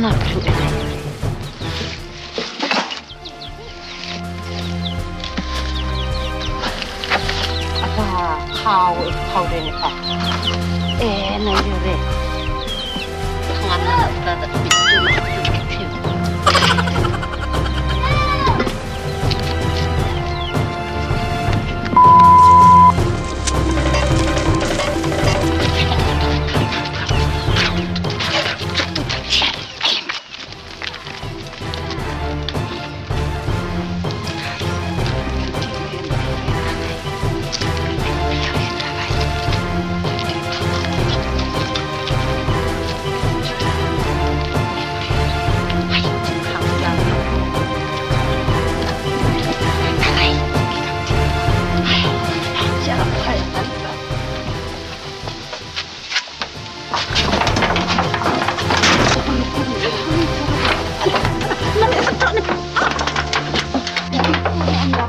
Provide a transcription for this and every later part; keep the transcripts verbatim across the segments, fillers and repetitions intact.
Apa, kau, kau deh ni, kau. Eh, na, yo, deh. Kau ngam nak, tak, tak, tak.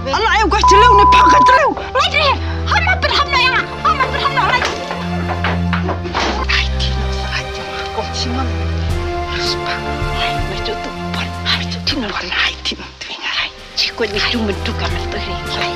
Ala, ayo, guys, jelew ne, pa, ka jelew. Lai re, hama pyrham na ya, hama pyrham na lai. Ai, ti, ai, ti, ko chiman. Ruspa, ai, me tu tu pon, ai, tu tu pon, ai, ti, tu ngai. Chi ko ni tu me tu ka me tu re, ai.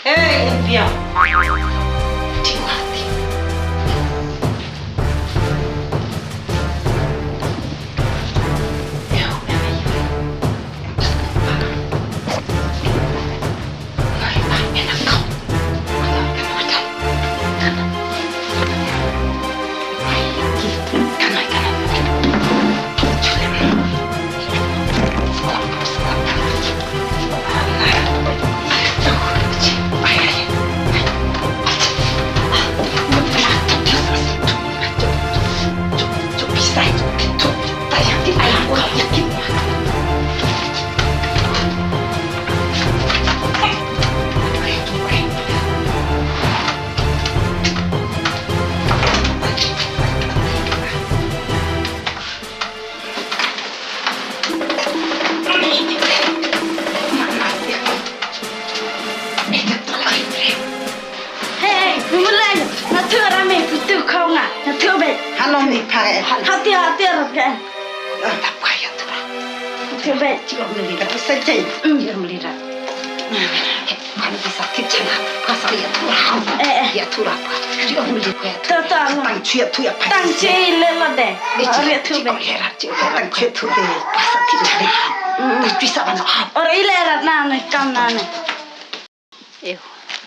Hey, Impia. Hey, hey, Bumulai, na tu rame, putu kau nga, na tu be. Hano ni pare. Hati, hati, rame. Ah, tak kaya tu lah. Hati be. Cik Bumulai. Tapi saja. Hmm. Cik Bumulai dah. Kan bisa kit chana. Pasal ya tu lah. Eh, eh. Ya tu lah. Cik Bumulai kaya tu. Tu, tu, tu. Tang cik tu ya. Tang cik le la de. Eh, cik, ya tu cik be. Cik, ya tu cik tu be. Pasal kit chana. Hmm. Tapi sama no. Ora ile rat na ne, kam na ne. Ew,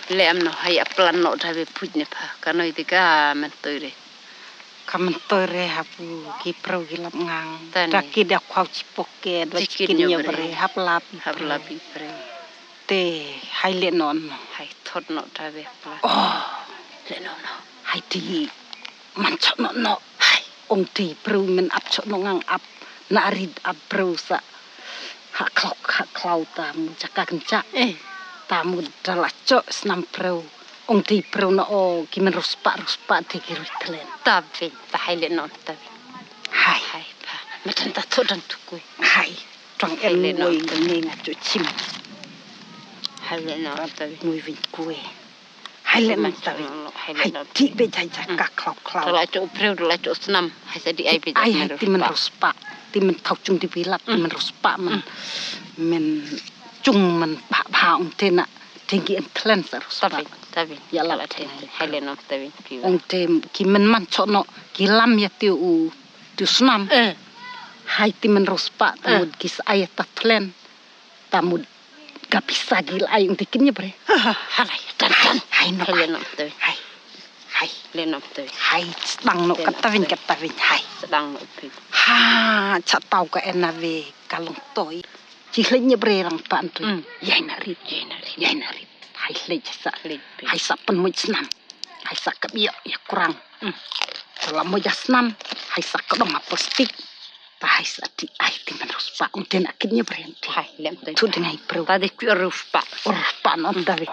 leh em noh, ha ïa plan noh da be phuit ne pha. Ka noi te ka myntoi re. Ka myntoi re ha pu ki pyreu ki lap ngang. Tane. Da ki da khwaw chipok ke, da chikin chikin ïoh ïoh bre. Bre, hap lap i pyreu. Hap lap i pyreu. Te, hai leh noh noh. Hai thot noh da be plan. Oh, leh noh noh. Hai te man chok noh noh. Hai. Ong te pyreu men ap chok noh ngang ap. Na rit ap pyreu sa. Ha khlaw, ha khlaw ta mut jaka kynjah. Eh. Ta mut da la chok snam pyreu. Ong te pyreu na o ki men ruspa, ruspa te ki rui tlen. Ta be, ta hai leh noh ta be. Hai. Hai pa. Matan ta thot dan tukui. Hai. Tang hai en leh noh loi ta be. Ni nga chok chim. Hai leh noh ta be. Ngui vin kue. Hai leh noh ta be. Hai leh noh. Hai ti be jai jai ka khlaw khlaw. Tala chok pyreu, tala chok snam. Hai sa di ai be jai. Ai hai ti men ruspa. Ti men thaw chung di bilap, ti men ruspa men. Men chung men pha pha ong te na. Te ki en tlen sa ruspa. Ta be, ta be. Ïa la te. Hai leh noh ta be. Ong te ki men man chok noh. Ki lam ïa te u, te u snam. Eh. Hai ti men ruspa. Ta mut ki sa ai ta tlen. Ta mut ka pisa ki la ai ong te kin ïa bre. Halai, tan tan. Hai noh. Hai leh noh ta be. Hai. Hai. Leh noh ta be. Hai, sdang noh kata vin kata vin. Hai. Sdang noh phi. Ha, cha tau ka en na ve ka long toi. Chi hlei ïa bre rang pan tu. Mm. Ïa na rit, ïa na rit, ïa na rit. Hai hlei sa. Hlei phi. Hai sa pynmut snam. Hai sa ka biok ïa kurang. Mm. Tala mut ïa snam. Hai sa ka dong ha plastik. Pahai sa ti ai ti man rus pa. Ung ten akit nya brem ti. Hai, lem tu. Tu dengan pro. Tadi ku rus pa. Rus pa non tadi.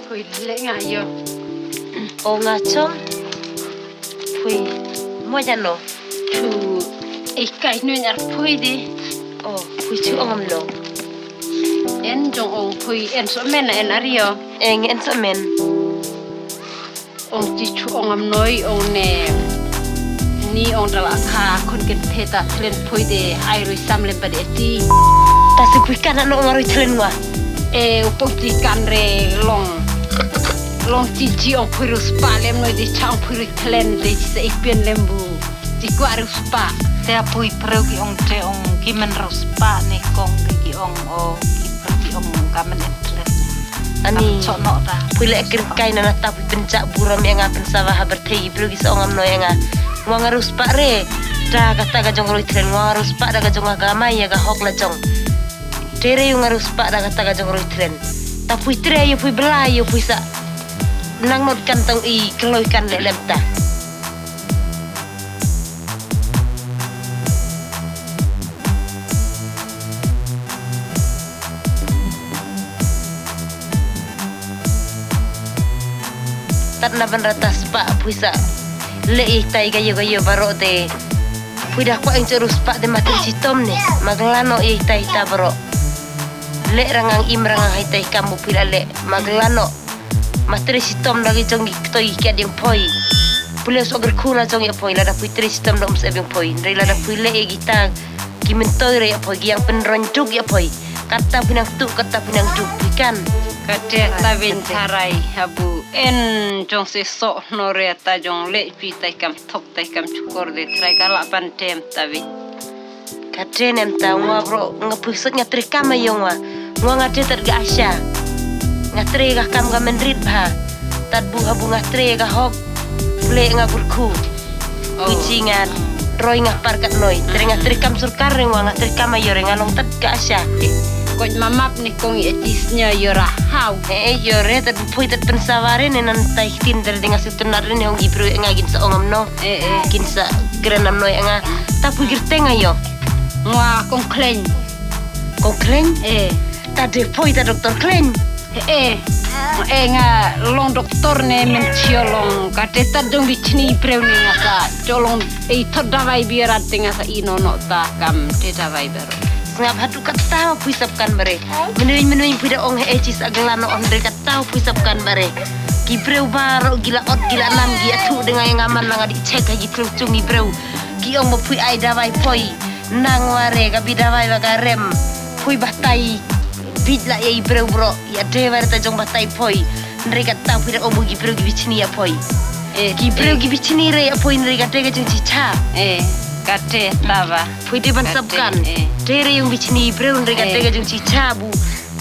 Phui leh nga ïoh. O nga chong. Phui mo jano. Chu ei kai nu nyar phui di. O phui chu ong am no. En jong ong phui en so men na en ario. Eng en so men. Ong ti chu ong am noi ong ne. Ni ong dala kha khun ken theta thlen phui de ai rui sam lem ba de ti. Ta si phui kan ano ong rui thlen wa. E u pung ti kan re long. Long ti ji ong phui rus pa lem noi de cha ong phui rui thlen de ji sa ik pian lem bu. Ji kwa rus pa. Te a phui preu ki ong te ong ki men rus pa ne kong te ki ong o ki preu ki ong ka men en thlen. Ani. Chok no ta. Phui leh kyrkai na na ta phui pynjah burom ïa nga pynsawa ha byrthei i briew ki sa ong am noi ïa nga. Nga nga rus pa re. Da kata ka jong roi tren nga nga rus pa da ka jong nga ka mai ïa ka hok la jong. Te re ïa nga rus pa da kata ka jong roi tren. Ta phui tre ïa phui bla ïa phui sa. Nang not kan tang i kloi kan leh lem ta. Tat na ban rata spah pwisa. Leh ïa tai ka ïa ka ïa baroh te. Pwi da kwah ïa jong u spah te ma trei shitom ne. Ma kla noh ïa tai ta baroh. Leh rangang im rangang hai tai kam u pwi la leh. Ma kla noh. Ma trei shitom da ki jong ki ktoi ki kat ïa poi. Pule sok ger khu la jong ïa poi lada pwi trei shitom da um sep ïa poi. Ndrei lada pwi leh ïa kita ki myntoi re ïa poi ki ïang pynroi duk ïa poi. Kata pynang tu kata pynang duk pwi kan. Kata ta vin tharai habu en jong se sok no re ta jong leh pwi tai kam thok tai kam chukor de tharai ka la ban tem ta vin. Ka tre nem ta ngwa bro nga pui sut nga tre kam ayong wa. Ngwa nga tre tat ga asha. Nga tre ga kam ga menrit bha. Tat bu ha bu nga tre ga hok. Ple nga gurkhu. Kuji nga roi nga par kat noi. Tre nga tre kam surkar re ngwa nga tre kam ayo re nga long tat ga asha. Koj mamap ni kong i atis nya yo ra hau. Eh, eh, yo re tat bu pui tat pensaware ne nan tai tin tar de nga sutunar re ne hong ibru nga gin sa ongam no. Eh, eh. Gin sa kren am noi nga. Ta pui girteng ayo. Ngwa kong kleng. Kong kleng? Eh. Ta de poi ta doktor kleng. Eh. Eh nga long doktor ne men chio long ka te ta dong di chini preu ne nga sa cholong eh thot dawai biarat te nga sa ino no ta kam te dawai bero. Sngap hatu kata pui sap kan bare. Menui menui pui da ong eh chis agla no on de kata pui sap kan bare. Ki preu baro gila ot gila nam gi athu de nga yang aman nga di check ha gi preu chung gi preu. Ki ong ba phui ai dawai poi. Nang ware ka bi dawai ba ka rem. Phui batai. Bit la ei breu bro. Ya dawai ta jong batai poi. Nri ka ta phui da ong bu gi breu gi bichni ya poi. Eh, ki breu eh. Gi bichni re ya poi nri ka te ka jong chicha. Eh, ka te ta ba. Phui de ban sap kan. Eh. Te re yung bichni breu nri ka te ka jong chicha bu.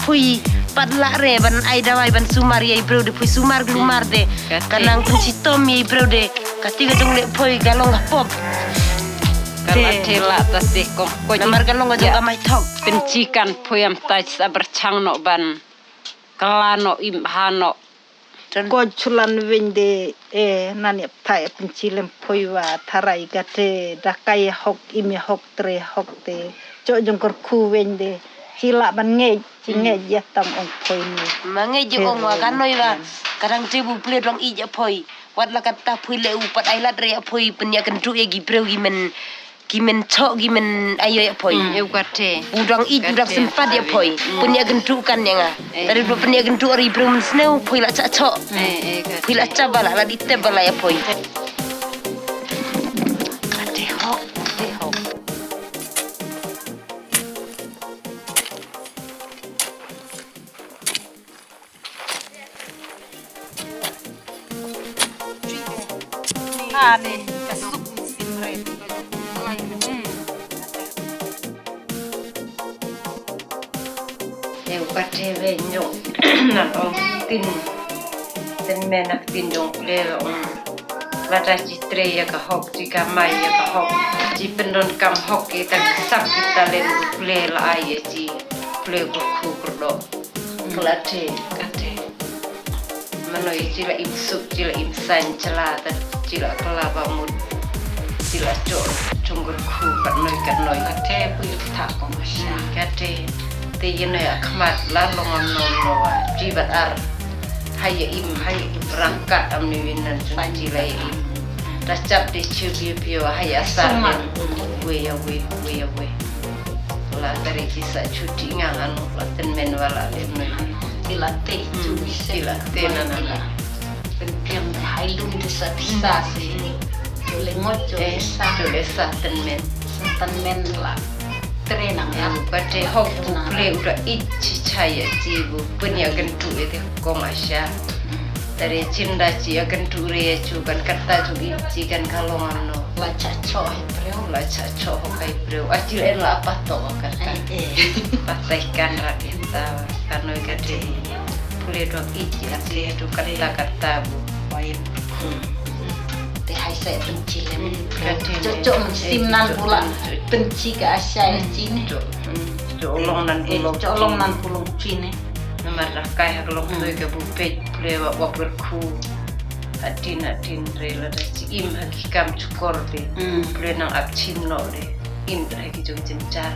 Phui pat la re ban ai dawai ban sumar ïa i breu de phui sumar glumar de. Ka nang pun chitom ïa i breu de. Ka ti ka jong le phui ka long ka pop. Ka la te la ta te kong ko. Namar ka long ka jong ka mai thok. Pynchi kan phui am ta sa ber chang no ban. Ka la no im ha no. Ko chulan weng de e nan ïa pthai pynchi lem phui wa tharai ka te da kai hok im ïa hok tre hok te. Cho jong kor khu weng de. Chi la ban ngej. Chi ngej ïa tang ong phui ni. Ma ngej ïa ong wa ka noi wa. Ka dang te bu ple dong i ïa phui. Wat la ka ta phui le u pat ai lat re ïa phui pyn ïa kan tu ïa gi breu gi men. Ki men choh, ki men ayo ïa poi. Mm, ïa u kate. U dang ïeit, u dang sympat ïa poi. Mm. Pynïakynduh kan ïa nga. Eh. Tari u pynïakynduh ri briew mynsngew, poi la chah choh. Eh, eh, kate. Poi la chah ba la, la dih tep ba la ïa poi. Kate hok, kate hok. Ah, ni, ka sup sim re. Hmm. Ïa u kate ba nyngkong. Ngan ong ktien. Tymmen ha ktien jong U Blei la ong. Lada chi trei ïa ka hok, chi kamai ïa ka hok, chi pyndonkam hok ïa kita ki sap ki talent U Blei la ai ïa chi. Pule kyrkhu kyrdoh. Kate, kate. Mano ïa chi la im suk, chi la im saiñ, chi la, chi la kylla ba mut. Chi la choh chung kyrkhu katno katno. Kate phi ïa kata kong sha. Hmm, kate. Te ïa nai ha khmat la long am no no wa. Chi bad ar. Ha ïa im, ha ïa im rangkat am ni win nan chung chi la ïa im. Ta chap de chi bi pio ha ïa sar. Suma. Wei ïa wei, wei ïa wei. La tari chi sa chuti ngan anu la tymmen wa la lem noi. Chi la te, hmm, chu bi se. Chi la te na na na. Pyntiang hai lum de sa pisa si. Chu le ngot chu le sa. Chu le sa tymmen. Sa tymmen la. Tre nang ïa. Ba te hok U Blei u da ïeit chi cha ïa chi bu pynïakynduh ïa te kong Asha. Tari chin da chi ïakynduh re ïa chu kan kata chu ïeit chi kan ka long am no. La cha choh hi briew. La cha choh hok hi briew. A chi en la patok kan kan. Ai, eh. Patai kan rak ïa ta kan noi ka te. Pule dok ïeit chi a chi tu kata kata bu. Wai. Hmm. Te hai sa pynchi lem. Hmm. Ka te. Choh choh mynsiem nan pula. Pynchi ka Asha ïa chi ne. Choh. Hmm. Choh long nan pulong. Choh long nan pulong chi ne. Namar da kai ha ka long tui ka bu peit pule wa wa pyrkhu. Hadien hadien re lada chi im ha ki kam chukor de. Mm. Pule nang ap chim noh de. Im ha ki jong jynjar.